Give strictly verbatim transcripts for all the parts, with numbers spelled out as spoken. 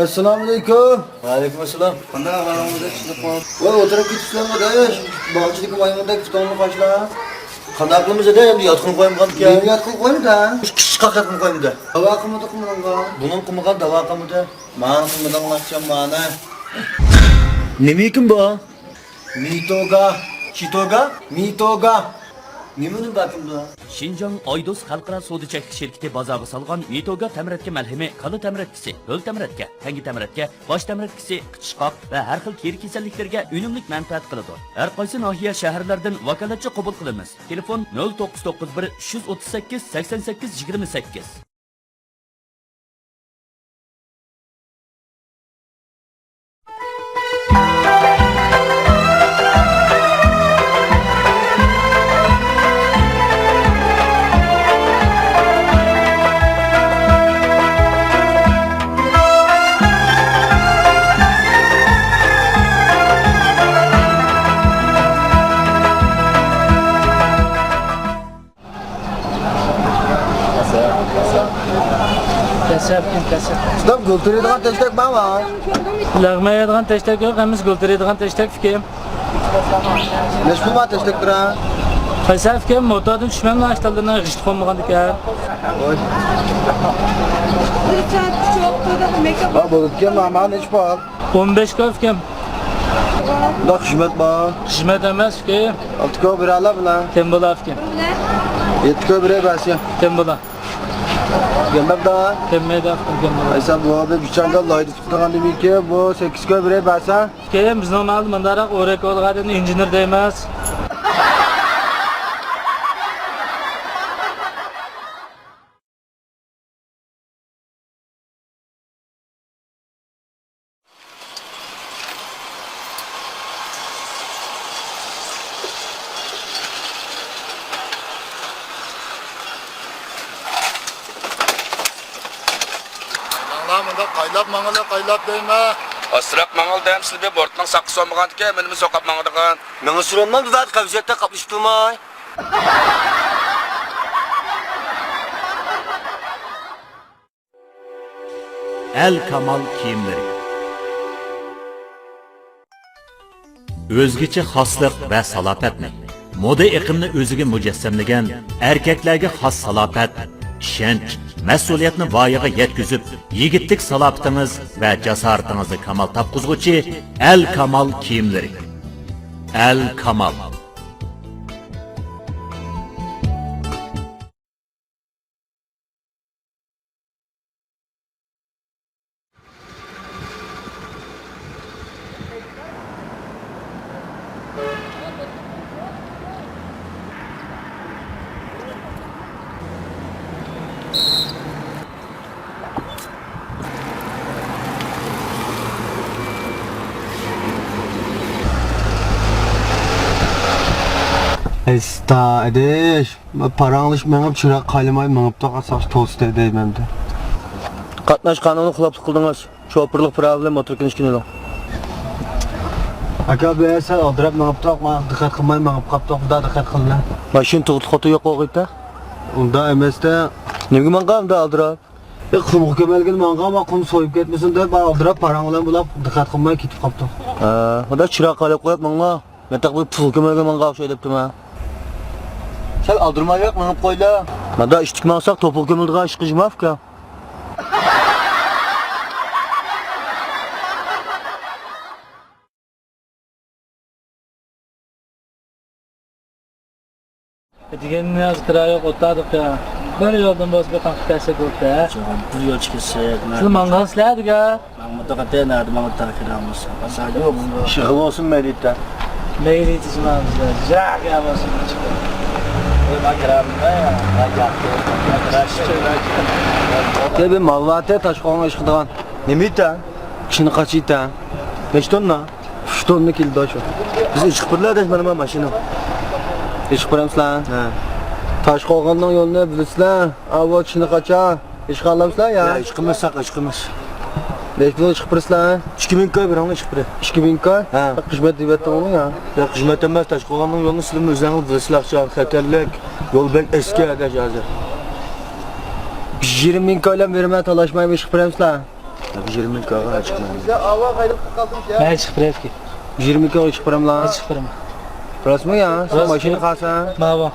ئەسسالامۇئەلەيكۇم. ۋەئەلەيكۇم ئەسسالام. قانداق ئەھۋالىڭىز؟ ۋاي، ئولتۇرۇپ كېتىپسىلەرمۇ دەش؟ باغچىدىكى مايمۇندەك پۇتۇڭنى قاشلا. قانداق قىلىمىز ئەدە، ئەمدى ياتقىلى قويمىغانمىكەن؟ نېمە ياتقىلى قويمىدى؟ ئىككى كىشى قاقاتقىلى قويمىدى. داۋا قىلمىدۇقمۇ بۇنىڭغا؟ بۇنىڭ قىلمىغان، داۋا قىلمىدى. مانا قىلمىدىڭلارچە مانا. نېمە ئىكىن بۇ؟ مىتوگا. چىتوگا؟ مىتوگا. نېمىنى بەكىمدۇ؟ شىنجاڭ ئايدوست خەلقئارا سودا چەكلىك شىركىتى بازارغا سالغان مىتوگا تەمرەتكە مەلھىمى كالا تەمرەتكىسى، ھۆل تەمرەتكە، تەڭگە تەمرەتكە، باش تەمرەتكىسى، قىچىشقاق ۋە ھەر خىل تېرە كېسەللىكلىرىگە ئۈنۈملۈك مەنپەئەت قىلىدۇ. ھەر قايسى ناھىيە، شەھەرلەردىن ۋاكالەتچى قوبۇل قىلىمىز. تېلېفون: نۆل توققۇز توققۇز بىر، ئۈچ يۈز ئوتتۇز سەككىز، سەكسەن سەككىز، يىگىرمە سەككىز. كەسەپ، كەسەپ. شۇنداق گۈل تېرىيدىغان تەشتەك بارمۇ؟ لەغمەن يەيدىغان تەشتەك يوق، ھەممىسى گۈل تېرىيدىغان تەشتەك ئىكەن. نەچچە پۇل بار تەشتەكلەر؟ قايسى ئىكەن، موتوردىن چۈشمەمدۇ ئاشتالدىن غىشتى قونمىغاندىكەن. ۋاي. ھا، بولىدىكەن، ماما نەچچە پۇل؟ ئون بەش كوي ئىكەن. بۇنداق خىزمەت بار. خىزمەت ئەمەس ئىكەن. ئالتە كوي بېرەلەر بۇلار. كەم بولا ئىكەن. يەتتە كوي بېرەي بەرسە. كەم بولا. كەم بەپتا. كەممەيدۇ ئىكەن، كەم بولا. ئەي سەن بۇ بىر گىچاڭگا لايدا تۇتقان دېمەيكى، بۇ سەككىز كوي بېرەي بەرسە. كەيىن بىزنىڭ مالدا مۇنداقراق ئورەك بولغاندىن ئىنژېنېر دەيمىز. ماڭلا مۇنداق قايلاپ ماڭىلا، قايلاپ دەيمەن. ئاستىراق ماڭىلا دەم، سىلى بىر بورتنىڭ ساققىسى بولمىغاندىكەن، مېنىمۇ سوقاپ ماڭىدىغان. مېڭە سۈرۈنمەم، بۇ قەۋزىيەتتە قاپلىشىپ تۇرماي. ئەل كامال كىيىملىرى. ئۆزگىچە خاسلىق ۋە سالاپەتنى، مودا ئېقىمنى ئۆزىگە مۇجەسسەملىگەن ئەركەكلەرگە خاس سالاپەت، ئىشەنچ، مەسئۇلىيەتنى ۋايىغا يەتكۈزۈپ، يىگىتلىك سالاپىتىڭىز ۋە جاسارىتىڭىزنى كامال تاپقۇزغۇچى ئەل كامال كىيىملىرى. ئەل كامال. ئەستا ئىدىش. پاراڭلىشىپ مېڭىپ، چىراغ قايلىماي مېڭىپتۇق، ئاساس توستى دەيمەن. قاتناش قانۇنىغا خىلاپلىق قىلدىڭىز. شوپۇرلۇق پىراۋىسى بىلەن موتوركىنى ئىشكىنىدۇ. ئاكا، بۇ يەر سەل ئالدىراپ مېڭىپتۇق، ماڭا دىققەت قىلماي مېڭىپ قاپتۇق، خۇدا دىققەت قىلدى. ماشىنا تۇغۇتلۇق خوتۇن يوق بولغىيتتى. ئۇنداق ئەمەستە. نېمىگە ماڭغان ئۇنداق ئالدىراپ؟ ئە، قۇمغا كۆمەلگىلى ماڭغان، ما قۇم سويۇپ كەتمىسۇن دەپ، ئالدىراپ پاراڭ بىلەن بۇلاپ دىققەت قىلماي كېتىپ قاپتۇق. ھە، خۇدا چىراغ قايلاپ قويۇپ ماڭلا. مەن تېخى بىر پۇل كۆمۈلگە ماڭغان ئوخشايدۇ دەپتىمەن. سەل ئالدىرىمايۋېق، مېڭىپ قويلا. مادا ئىشتىك ماڭساق، توپا كۆمۈلىدىغان ئىشقا جىماپكەن. دېگەننى ھازىر كىرا يوق، ئولتۇردۇق يا. بىر يولدىن بولسا بىر قاقىپ كەلسەك بولدى. بىر يول چىقىسەك. سىلەر ماڭغانسىلەر دېگەن. ماڭمىدۇق ئەتە، نەدە ماڭدى تاكىرامىز. ئاسان يوق. ئىشىغا بولسۇن مەيلى ئېيتتا. مەيلى ئېيتىسىز ماڭىمىز. ياق، يا بولسۇن. قويما كىرامىز. يا، يا، يا. يا، بىر مال بارتى، تاشقوغان ئىش قىلىدىغان. نېمە ئېيتتا؟ كىشىنى قاچا ئېيتتا. نەچچە توننا؟ ئۈچ توننا كېلىدۇ شۇ. بىز ئىشقا بېرىلە دەش مانا ما ماشىنا. ئىشقا بېرەمسىلەر؟ ھە. تاشقوغاننىڭ يولىنى بىلىسىلەر. ئاۋۇ كىشىنى قاچا. ئىشقا ئالامسىلەر يا؟ يا، ئىشقىمىز ساق، ئىشقىمىز. نەچچە پۇل ئىشقا بېرىسىلەر؟ ئىككى مىڭ كوي بىرىڭلار ئىشقا بېرە. ئىككى مىڭ كوي؟ ھە. خىزمەت دېيىۋەتتىڭمۇ يا؟ يا، خىزمەت ئەمەس، تاشقوغاننىڭ يولىنى سىلىمۇ ئۆزۈڭلار بىلىسىلەر، خەتەرلىك. يول بەك ئەسكى ئاداش ھازىر. بىر يېرىم مىڭ كوي بىلەن بېرىمەن، تالاشمايمەن، ئىشقا بېرەمسىلەر؟ يىگىرمە ئىككى ئاغا چىقمايمەن. مەن چىقىپ بېرەيلىكى. يىگىرمە ئىككى ئاغا چىقىپ بېرەملا؟ مەن چىقىپ بېرىمەن. راستمۇ يا؟ سەن ماشىنا قالسا؟ ماۋۇ.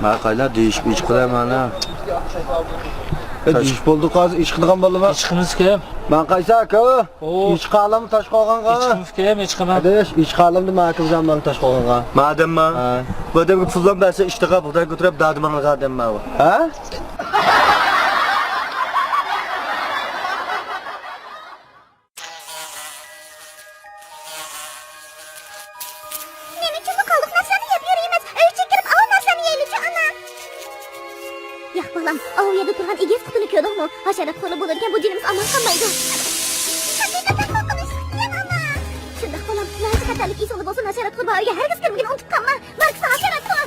ما قايلا دېيىشىپ ئىش قىلىمەن ھە. دېيىشىپ بولدى قالسا ئىش قىلىدىغان بالىما؟ ئىش قىلمىسا كىم؟ مەن قايسا ئاكا؟ ئىش قالام تاش قالغانغا. ئىش قىلمىسا كىم؟ ئىش قىلمايمەن. ئاداش، ئىش قالامدى ما ئاكا بىلەن مانا تاش قالغانغا. ما ئادەمما؟ ھە. بۇ ئادەمگە پۇللام بەرسە ئىشتىغا بۇغداي كۆتۈرۈپ دادىماڭغا ئادەمما بۇ. ھە؟ نېمە ئۈچۈن بۇ قالدۇق نەرسىلەرنى يەپ يۈرىمىز؟ ئۆيگە كىرىپ ئاۋۇ نەرسىلەرنى يەيلىچۇ ئانا. ياق بالام، ئاۋۇ يەردە تۇرغان ئېگىز قۇتىنى كۆردۈڭمۇ؟ ھاشاراتخورلار بولىدىكەن، بۇ جېنىمىز ئامان قالمايدۇ. ھەقىقەتەن قورقۇنچلۇق ئىكەن ئانا. شۇنداق بالام، ناھايىتى خەتەرلىك ئىسىڭدە بولسۇن، ھاشاراتخور بار ئۆيگە ھەرگىز كىرمىگىن، ئۇنتۇپ قالما. باركىسا ھاشاراتخور.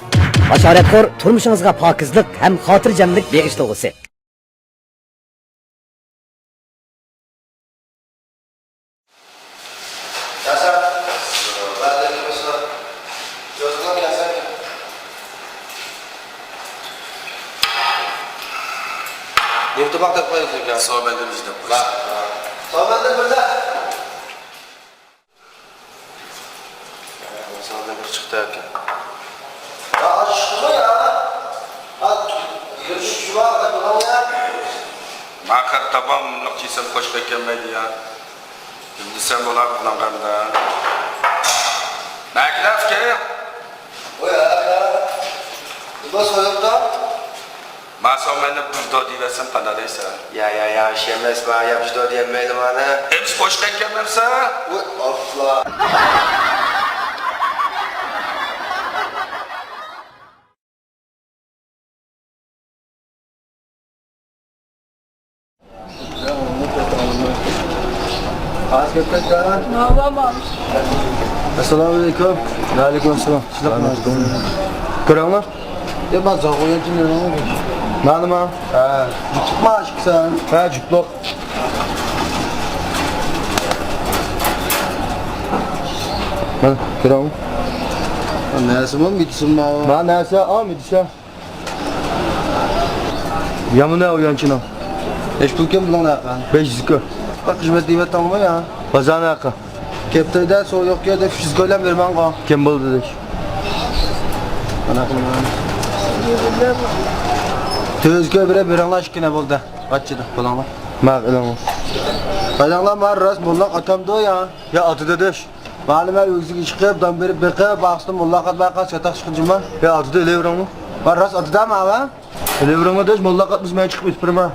ھاشاراتخور تۇرمۇشىڭىزغا پاكىزلىق ھەم خاتىرجەملىك بېغىشلىغۇسى. نېمە تاماق دەپ قويىسىز ئۇكا؟ سومەندە بىز دەپ قويسا. سومەندە بىردە. سومەندە بىر چىقتى ئاكا. يا ئاشۇقمۇ يا؟ ھە، يۈرۈش شۇ ۋاقىت بۇلار يا. ماقار تاپام مۇنداق چىسام قوشۇپ ئەكەلمەيدۇ يا. دېسەم بولار بۇنىڭغا ئەمدى. نەگىلەر ئۇكا؟ ئوي، ھە، ھە. لىباس قويۇپتا. ما سومەننى بىردو دېيىۋەتسەم قانداق دەيسەن؟ يا، يا، يا، ئىش ئەمەس، ما، يا بىردو دېيەلمەيلى مانا. ئېمىش قوشقان كەلمەمسە؟ ۋوي، ئاپلا. ئەسسالامۇ ئەلەيكۇم. ۋەئەلەيكۇم ئەسسالام. كۆرۈڭلار. يا، ما زاغۇيەنچە نېمە؟ مانىما؟ ھە، جۈپلۈكما ئىككىسى؟ ھە، جۈپلۈك. مانا، كۆرۈڭ. نەرسىمۇ مىدىسىمۇ؟ ما نەرسە، ئا، مىدىسە. يامىنى ئۇيانچىنىڭ. نەچچە پۇلكەن بۇنىڭ نەقى؟ بەش يۈز كۆ. باق، خىزمەت دېيىۋەتتىڭمۇ يا؟ بازار نەقى. كەپتەردە سوغۇق يوق يەردە ئۈچ يۈز كۆلەم بېرىمەنغۇ. كەم بولدى دەش. ئانا قىلماڭ. تۆت يۈز كۆ بېرە بېرىڭلار ئىككىنى بولدى. قاچىدى، بولۇڭلار. ماق ئېلىڭ. قايداڭلار، ما راست موللاق ئاتامدۇ يا؟ يا ئاتىدۇ دەش. مانا مەن ئۆگزىگە چىقىپ، دان بېرىپ بېقىپ، باقسىدىم موللاق ئاتماي قالسا چاتاق چىقىدىما؟ يا ئاتىدۇ، ئېلىۋېرىڭمۇ؟ ما راست ئاتىدۇ ما ۋە؟ ئېلىۋېرىڭلار دەش، موللاق ئاتمىسا مەن چىقىپ ئۆتۈپ بېرىمەن.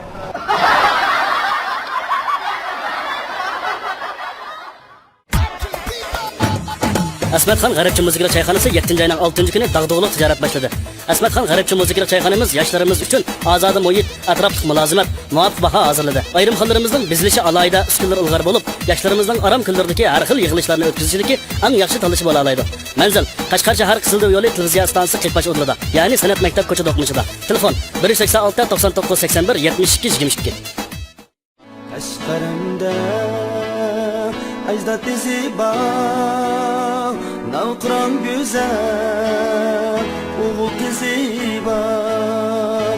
ئەسمەتخان غەربچە مۇزىكىلىق چايخانىسى يەتتىنچى ئاينىڭ ئالتىنچى كۈنى داغدۇغىلىق تىجارەت باشلىدى. ئەسمەتخان غەربچە مۇزىكىلىق چايخانىمىز ياشلىرىمىز ئۈچۈن ئازادە مۇھىت، ئەتراپلىق مۇلازىمەت، مۇۋاپىق باھا ھازىرلىدى. ئايرىم خانلىرىمىزنىڭ بېزىلىشى ئالاھىدە، ئۈسكۈنىلىرى ئىلغار بولۇپ، ياشلىرىمىزنىڭ ئارام كۈنلىرىدىكى ھەر خىل يىغىلىشلارنى ئۆتكۈزۈشىدىكى ئەڭ ياخشى تاللىشى بولالايدۇ. مەنزىل: قەشقەر شەھەر قىزىلدىۋ يولى تېلېۋىزىيە ئىستانسىسى قېپاش ئۇدۇلىدا، يەنى سەنئەت مەكتەپ كوچا دوقمۇشىدا. تېلېفون: بىر يۈز سەكسەن ئالتە، توقسان توققۇز، سەكسەن بىر، يەتمىش ئىككى، يىگىرمە ئىككى. قەشقىرىمدە ئەجداد ئىزى بار، ناۋقىران گۈزەل ئوغۇل قىزى بار.